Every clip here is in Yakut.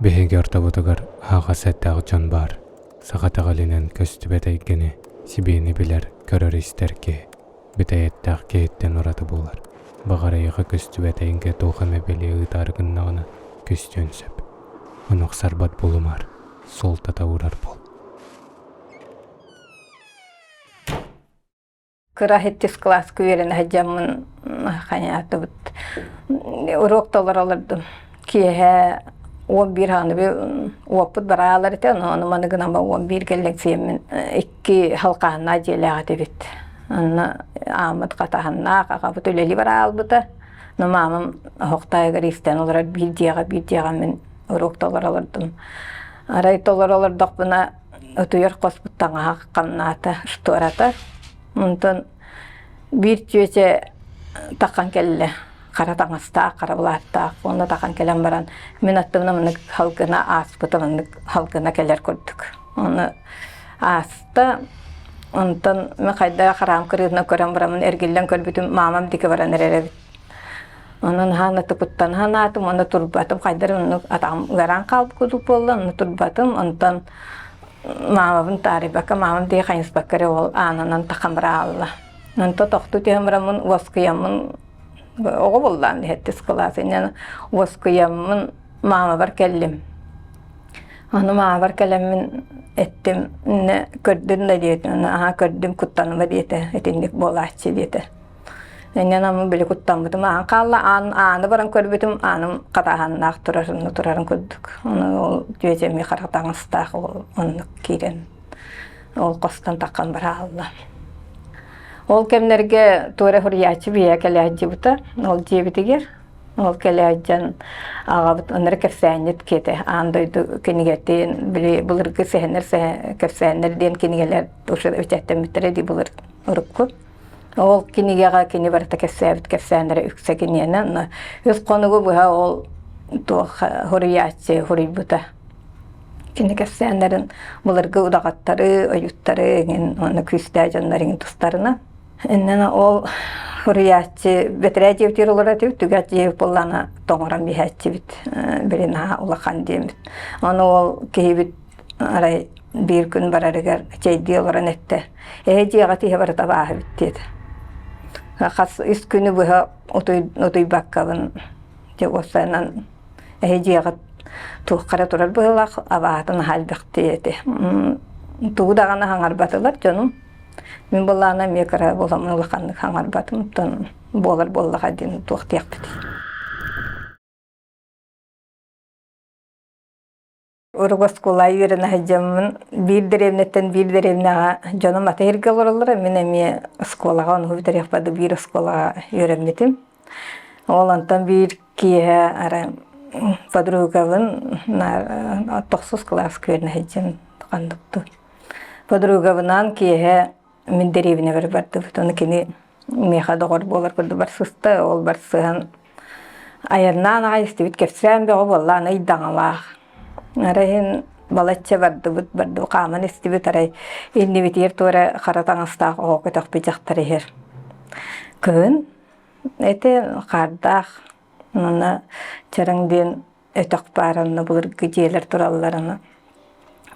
Биһиги ортобутугар аһаҕас эттээх дьон баар, саха итэҕэлинэн көстүбэт эйгэни, сибиэни билэр, көрөр-истэр киһи, бүтэй эттээх киһиттэн ураты буолар. Баҕар эйиэхэ көстүбэт эйгэ туох эмэ бэлиэ ыытаары гыннаҕына көстүөн сөп. Ону ахсарбат буолумаар, суолтата уурар буол. Кыра сэттис кылааска үөрэнэ сылдьаммын хайаатыбыт уруок толоро олордум. Киэһэ 11 хааны уоппут бараалар этэ, ону маны гынан 11 кэллэксийэммин икки халхааннаах дьиэлээх этибит. Онно ааммыт хатаһыннаах, аҕабыт үлэлии бараалбыта. Но маамам оһохтоойугар истэн олорор биир дьиэҕэ, биир дьиэҕэ мин уруок толоро олордум. Арай толоро олордохпуна утуйар хоспут таҥаһа хамнаата, штората. Онтон биир чүөчэ тахан кэллэ, хара таҥастаах, хара былааттаах. Онно тахан кэлэн баран, мин аттыбына маннык халгына ааспыта, маннык халгына кэлэр курдук. Ону ааста, онтон мин хайдах хараам кырыытынан көрөн бараммын эргиллэн көрбүтүм, маамам диэки баран эрэр эбит. Онон хаана тукуттан ханаатым, уонна турбатым, хайдар оннук атаҕым ыараан хаалбыт курдук буолла, онно турбатым, онтон маамабын таарыйбакка, маамам диэки хайыспакка эрэ ол аанынан тахан быраалла. Онто тохтуу түһэн бараммын уоскуйаммын, оҕо буоллаан сэттис кылаас инньэ уоскуйаммын маамабар кэллим. Ону маамабар кэлэммин эттим, иннэ көрдүн да диэтим, ону аһаа көрдүм, куттаныма диэтэ, итинник буолааччы диэтэ. Инньэ наммын били куттаммытым аан хаалла, аан ааны баран көрбүтүм, ааным хатааһаннаах турар, онно турарын курдук. Ону ол дьүөдьэ эмиэ хара таҥастаах ол оннук киирэн ол хостон таххан бараалла. Ол кэмнэргэ туора суруйааччы бийэ кэлээччибыта, ол дьиэбитигэр ол кэлээдьэн аҕабыт оннор кэпсээнньит киэтэ аан дойду кинигэтин били былыргы сэһэннэр кэпсээннэр диэн кинигэлэр уже үчэттэммиттэрэ дии былыр урукку. Ол кинигэҕэ кини барыта кэпсээбит кэпсээннэрэ үксэ киниэнэ. Онно үс хонугу быһа ол туох суруйааччы суруйбута. Кини кэпсээннэрин былыргы удаҕаттары, ойуттары эҥин уонна күүстээх дьоннор эҥин тустарынан. Иннинэ ол суруйааччы бэтэрээ диэбитигэр олорор этибит, түгэх дьиэбит буоллаҕына тоҥорон биһээччибит, били наһаа улахан диэммит. Ону ол киһибит арай биир күн барарыгар чэйдии олорон эттэ: «Эһэ дьиэҕэ тиһэ барыта абааһыбыт» диэтэ. Хас үс күнү быһа утуйбаккабын дьэ уопсайынан эһэ дьиэҕэ туохха эрэ турар быһыылаах абааһытын наһаа элбэхтии этэ. Тугу даҕаны хаҥарбатылар дьонум. Мин былаана эмиэ кыра буоламмын улаханнык хаҥарбатым, оттон буолар буоллаҕа диэн туох диэхпитий. Урук оскуола үөрэнэ сылдьаммын биир дэриэбинэттэн биир дэриэбинэҕэ дьонум атын сиргэ олороллоро, мин эмиэ оскуолаҕа онуһу бүтэриэхпэр да биир оскуолаҕа үөрэммитим. Ол онтон биир киэһэ арай подругабын тохсус кылааска үөрэнэ сылдьан ханныктыы подругабынаан киэһэ мин дэриэбинэбэр бардыбыт. Ону кини миэхэ доҕор буолар курдук барсыста, ол барсыһан айаннаан аҕай истибит кэпсээн бөҕө буолла, аны ыйдаҥалаах. Арай иһин балачча бардыбыт, бардыбыт хааман истибит, арай иннибитигэр туора хара таҥастаах оҕо көтөхпүт дьахтар иһэр. Кыһын ити хаардаах уонна чараҥ диэн өтөх баар онно былыргы дьиэлэр туралларына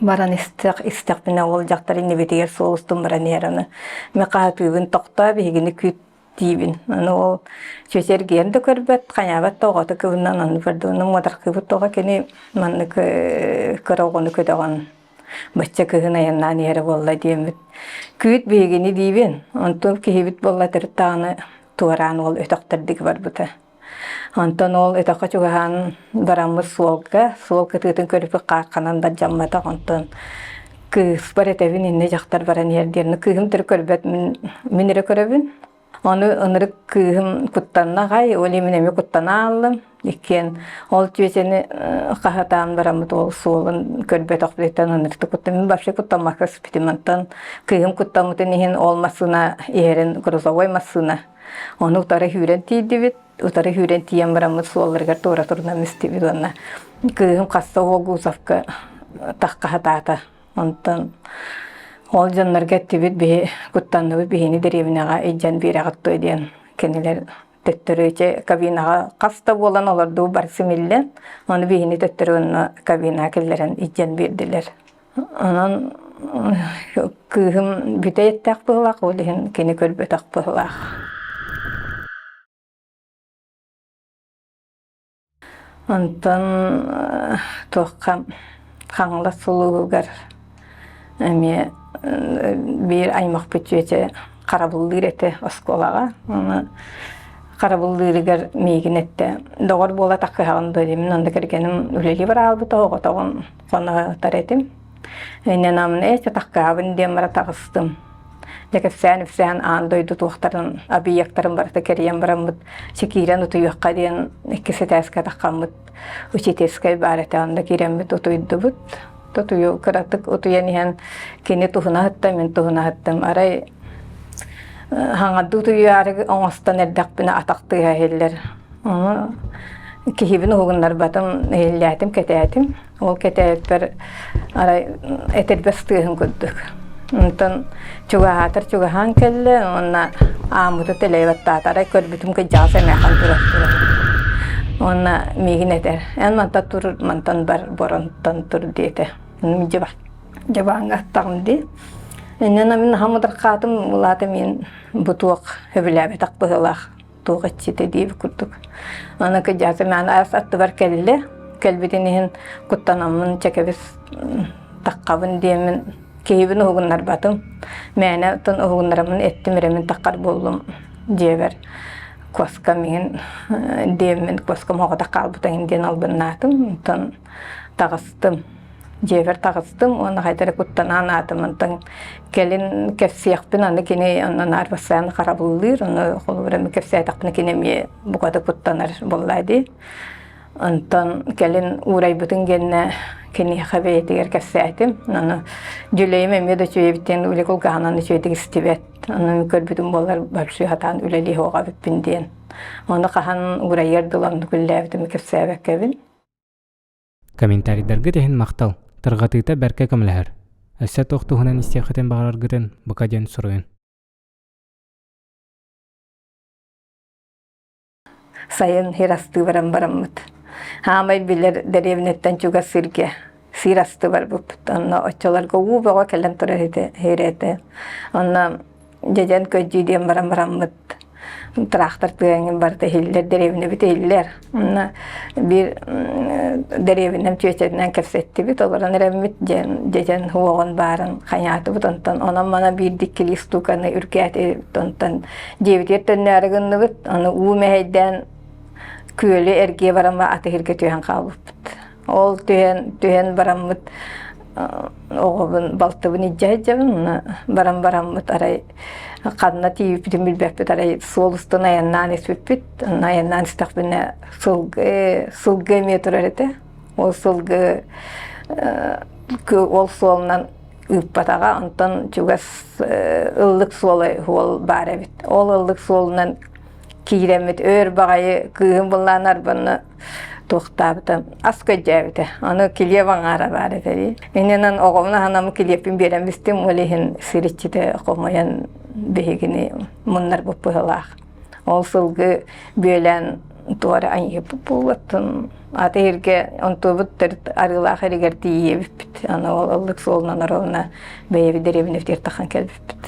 баран истэх истэхпинэ ол дьахтар иннибитигэр суол устун баран иһэр аны мин хаһытыыбын тохтоо биһигини күүт диибин аны ол чүөчэ эргийэн да көрбөт хайаабат да оҕото кыбынан аны барда муодаркыыбыт тоҕо кини маннык кыра оҕону көтөҕөн бачча кыһын айаннаан иһэрэ буолла диэммит күүт биһигини диибин онтон киһибит буолла төрүт даҕаны туораан ол өтөхтөрдүк барбыта. Онтон ол өтөххө чугаһаан бараммыт суолга, суол кытыытын көрүпүт хаахханан да дьамматах, онтон кыыспар этэбин иннэ дьахтар баран иһэр диэн кыыһым төрүт көрбөт мин, мин эрэ көрөбүн. Ону ынырык кыыһым куттанна аҕай, ол мин эмиэ куттана ааллым. Иккиэн ол түөчэни хаһатаан бараммыт ол суолун көрбөтөхпүтүттэн ынырыктык куттан мин вообще куттаммакка сыппытым. Онтон кыыһым куттаммытын иһин ол массыына иһэрин грузовой массыына Ону утары сүүрэн тиийдибит, утары сүүрэн тиийэн бараммыт суолларыгар туора турунан истибит уонна кыыһым хаста Гусовка таххаһатаата. Онтон ол дьоннорго эттибит биһи куттанныбыт биһини дэриэбинэҕэ илдьэн биэрэҕит дуо диэн кинилэр. Төттөрү ити кабинаҕа хас да буолан олордуу бар симиллэн, ону биһини төттөрү онно кабинаҕа киллэрэн илдьэн биэрдилэр. Онон кыыһым бүтэй эттээх быһыылаах, ол иһин кини көрбөтөх быһыылаах. Онтон туохха Хаҥалас улууһугар эмиэ биир аймахпыт чүөчэ харабыллыыр этэ оскуолаҕа. Ону харабыллыырыгар миигин эттэ, доҕор буола тахсыһаҕын дуо диэмин, онно кэргэним үлэлии бараалбыта, оҕотоҕун хоно сытар этим. Иннинэ ээ тахсыһабын диэн бара таҕыстым. Дьэ кэпсээн-ипсээн аан дойду туохтарын, объектарын барыта кэрийэн бараммыт, киирэн утуйуохха диэн иккис этээскэ таххаммыт учительскай баар этэ, онно киирэммит утуйдубут. Тутуйу кыратык утуйан иһэн кини туһуна сытта, мин туһуна сыттым. Арай хаҥардыы утуйаары оҥостон эрдэхпинэ атах тыаһа иһиллэр. Ону киһибин уһугуннарбатым, иһиллээтим, кэтээтим. Ол кэтээппэр арай этэрбэс тыаһын курдук. Онтон чугаһаатар чугаһаан кэллэ уонна ааммыты тэлэйэ баттаата. Арай көрбүтүм кыдьаҕас эмээхин турар турар. Уонна миигин этэр, эн мантан тур, мантан бар, боронтон тур диэтэ. Дьабааҥҥа аттаҕым дии. Иннинэ мин наһаа мудархаатым, улаата мин бу туох сөбүлээбэтэх быһыылаах туох иччитэ диэбит курдук. Аны кыдьаата мээн аас аттыбар кэллэ. Кэлбитин иһин куттанаммын чэкэбис таххабын диэммин киһибин уһугуннарбатым. Мээнэ оттон уһугуннараммын эттим эрэ мин таххар буоллум дьиэбэр куоскам иһин диэммин куоскам оҕото хаалбыта иһин диэн албыннаатым. Онтон таҕыстым. Дьиэбэр таҕыстым уонна хайда эрэ куттанаан аатым онтон кэлин кэпсиэхпин аны кини онно наар бастаан харабыллыыр ону холобура эмэ кэпсээтэхпинэ кини эмиэ буката куттанар буоллаа дии онтон кэлин уурайбытын гэннэ киниэхэ бэйэтигэр кэпсээтим ону дьүлэйим эмиэ да үчүгэйбиттэн үлэ кулгааҕынан үчүгэйдик истибэт ону көрбүтүм буоллар большой сатаан үлэлии суоҕа эбиппин диэн ону хаһан уурайыар дылы оннук үлэлээбитим кэпсээбэккэбин Комментарийдаргыт иһин махтал, тарҕатыыта бэркэ көмөлөһөр. Өссө туох туһунан истиэххитин баҕараргытын бука диэн суруйун. Сайын сир астыы баран бараммыт. Хаамай билэр дэриэбинэттэн чугас сиргэ сир асты барбыппыт. Онно оччолорго уу бөҕө кэлэн турар этэ, этэ. Онно дьэдьэн көдьүү диэн баран бараммыт тыраахтар тыаҥын барыта иһиллэр, дэриэбинэбит иһиллэр. Онно биир дэриэбинэм чүөчэтинэн кэпсэттибит, олорон эрэммит дьэн дьэдьэн уоҕун баарын хайаатыбыт, онтон онон-манан биирдик килии штуканы үргээтибит, онтон дьиэбитигэр төннөөрү гынныбыт, аны уу мэһэйдээн күөлү эргийэ баран атыһырга түһэн хаалбыппыт. Ол түһэн түһэн бараммыт оҕобун балтыбын илдьэ сылдьабын баран бараммыт арай ханна тиийбиппитин билбэппит арай суол устун айаннаан испиппит онно айаннаан истэхпинэ сылгы сылгы эмиэ турар этэ ол сылгы ол суолунан ыыппатаҕа онтон чугас ыллык суола суол баар эбит ол ыллык суолунан киирэммит өөр баҕайы кыыһым былаан арбанна туохтаабыта ас көдьөөбүтэ аны килиэп аҥаара баар этэ дии иннинэн оҕобун аһанам килиэппин биэрэн бистим ол иһин сириччитэ хомуйан биһигини муннарбыт быһылаах ол сылгы бүөлээн туора айыппыт буолуоттун аты иһиргэ онтуобут төрүт арыылаах эригэр тиийиэбиппит аны ол ыллык суолунан оруобуна бэйэбит дэриэбинэбитигэр тахан кэлбиппит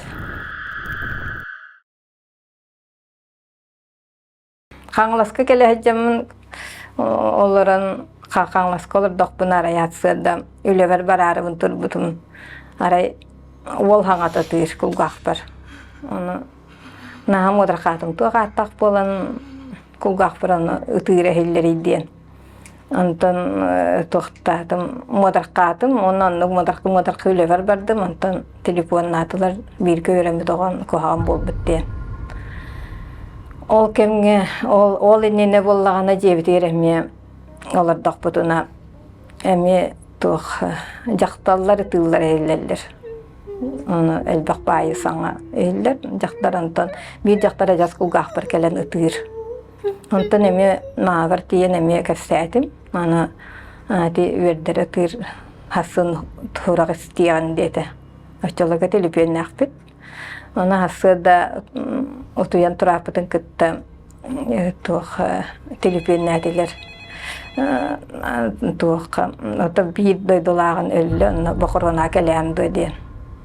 Хаҥаласка кэлэ сылдьаммын олорон Хаҥаласка олордохпуна арай сарсыарда үлэбэр бараарыбын турбутум арай уол хаҥата тыыр кулгаахпар ону наһаа муодарҕаатым туох ааттаах буолан кулгаахпар ону ытыыр иһиллэрий диэн Онтон туохтаатым, муодаркаатым уонна оннук муодарка-муодарка үлэбэр бардым, онтон телефоннаатылар бииргэ үөрэммит оҕом куһаҕан буолбут диэн. Ол кэмҥэ ол ол иннинэ буоллаҕына дьиэбитигэр эмиэ олордохпутуна эмиэ туох дьахталлар ытыыллар иһиллэллэр. Ону элбэх баайы саҥа иһиллэр. Дьахтар онтон биир дьахтар адьас кулгаахпар кэлэн ытыыр. Онтон эмиэ маабар тиийэн эмиэ кэпсээтим. Аны ити үөрдэрэ ытыыр хасын туурах истиэҕин диэтэ. Оччолорго төлөпүөннээхпит. Аны сарсыарда утуйан турааппытын кытта Туох түлүпүөннээтилэр туох ото биир дойдулааҕын өллө онно бохоруона кэлээн дуо диэн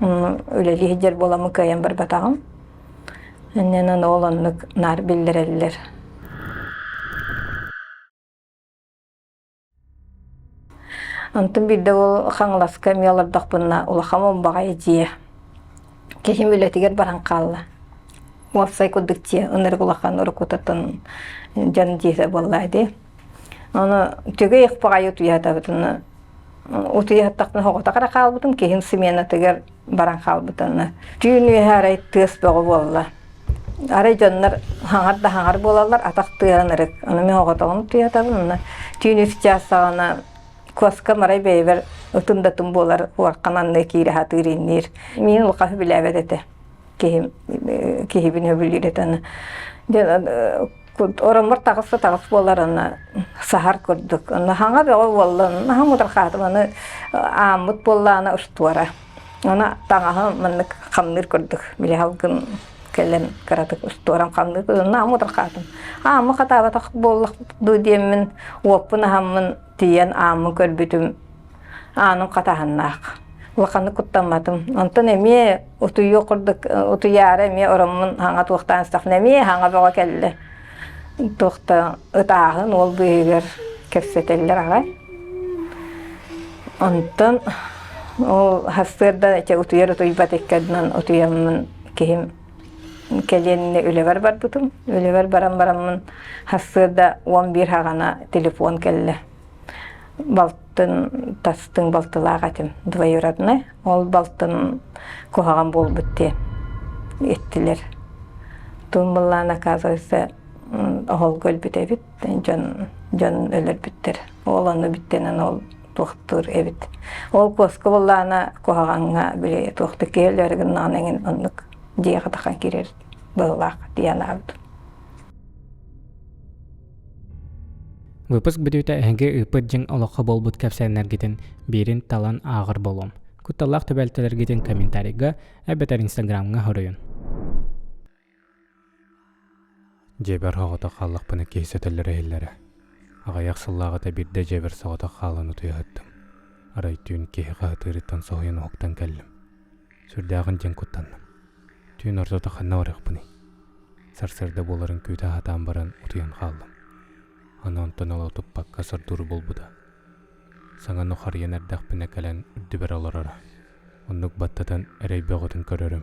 үлэлии сылдьар буоламмын кыайан барбатаҕым иннинэн ол оннук наар биллэрэллэр. Онтон биирдэ ол Хаҥаласка эмиэ олордохпуна улахан омбаҕай дьиэ. Киһим үлэтигэр баран хаалла. Уопсай курдук дьиэ, ынырык улахан уруккутуттан дьон дьиэтэ буолла дии. Ону түгэй баҕайы утуйаатабытына утуйааттахпына соҕотох эрэ хаалбытым, киһим сменатыгар баран хаалбытына. Түүн үөһэ арай тыас бөҕө буолла. Арай дьоннор хаҥар да хаҥар буолаллар, атах тыаһын ырык. Ону мин оҕотоҕун утуйатабын, онно түүн үс чаас саҕана куоскам арай бэйэбэр ытым да ытым буолар, уорхан анныга киирэ сатыыр инниир. Миин улаханы билээбэт этэ. Киһим киһибин сөбүлүүр этэ аны. Ороммор таҕыс да таҕыс буолар аны саһар курдук. Онно хаҥа бөҕө буолла, наһаа мудархаатым аны ааммыт буоллаҕына устуора. Аны таҥаһым маннык хамныыр курдук, били салгын кэлэн кыратык устуорам хамныыр курдук, наһаа мудархаатым. Ааммы хатаабатах буоллах дуу диэммин уоппун аһаммын тиийэн ааммын көрбүтүм ааным хатаһыннаах. Улаханнык куттамматым. Онтон эмиэ утуйуох курдук утуйаары эмиэ ороммун хаҥа туохтаан истэхпинэ эмиэ хаҥа бөҕө кэллэ. Туохта ытааһын уол быыһыгар кэпсэтэллэр аҕай. Онтон ол сарсыарда ити утуйар утуйбат иккэрдинэн утуйаммын киһим кэлиэннэ үлэбэр барбытым. Үлэбэр баран бараммын сарсыарда 11 хаҕана телефон кэллэ. Балтын тастыҥ балтылаах этим двоюродной. Ол балтын куһаҕан буолбут диэн эттилэр. Туун былаан оказывается оһолго өлбүт эбит. Дьон дьон өлөрбүттэр. Ол ону бүттэнэн ол туохтуур эбит. Ол куоска буоллаҕына куһаҕаҥҥа били туохта киһи өлөөрү гыннаҕына эҥин оннук дьиэҕэ тахан киирэр быһыылаах дии санаабытым. Выпуск бүтүүтэ эһиги ыыппыт дьиҥ олоххо буолбут кэпсээннэргитин биирин талан ааҕар буолуом. Кутталлаах түбэлтэлэргитин комментарийга эбэтэр инстаграмҥа хоруйун. Дьиэбэр соҕотох хааллахпына киһи сөтөллөрө иһиллэрэ. Аҕыйах сыллааҕыта биирдэ дьиэбэр соҕотох хаалан утуйа сыттым. Арай түүн киһи хаһытыырыттан соһуйан уһуктан кэллим. Сүрдээҕин диэн куттанным. Түүн ортото ханна барыахпыный? Сарсыарда буоларын күүтэ сатаан баран утуйан хааллым. Аны онтон ыла утуппакка сордуур буолбута. Саҥа нухарыйан эрдэхпинэ кэлэн үрдүбэр олороро. Оннук баттатан эрэй бөҕөтүн көрөрүм.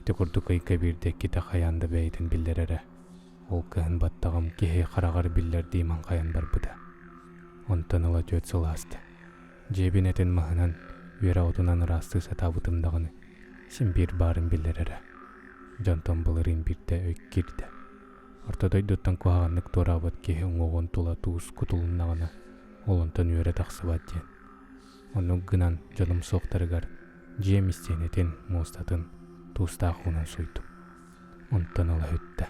Ити курдук ыйга биирдэ иккитэ хайаан да бэйэтин биллэрэрэ. Ол кыһын баттаҕым киһи хараҕар биллэрдии маҥхайан барбыта. Онтон ыла түөрт сыл ааста. Дьиэбин этин маһынан, үөрэ отунан ыраастыы сатаабытым даҕаны, син биир баарын биллэрэрэ. Дьонтон былырыын биирдэ өй киирдэ. Орто дойдуттан куһаҕаннык туораабыт киһи уҥуоҕун тула туус кутулуннаҕына, ол онтон үөрэ тахсыбат диэн. Оннук гынан дьонум суохтарыгар дьиэм истиэнэтин, муостатын туустаах уунан сууйдум. Онтон ыла сүттэ.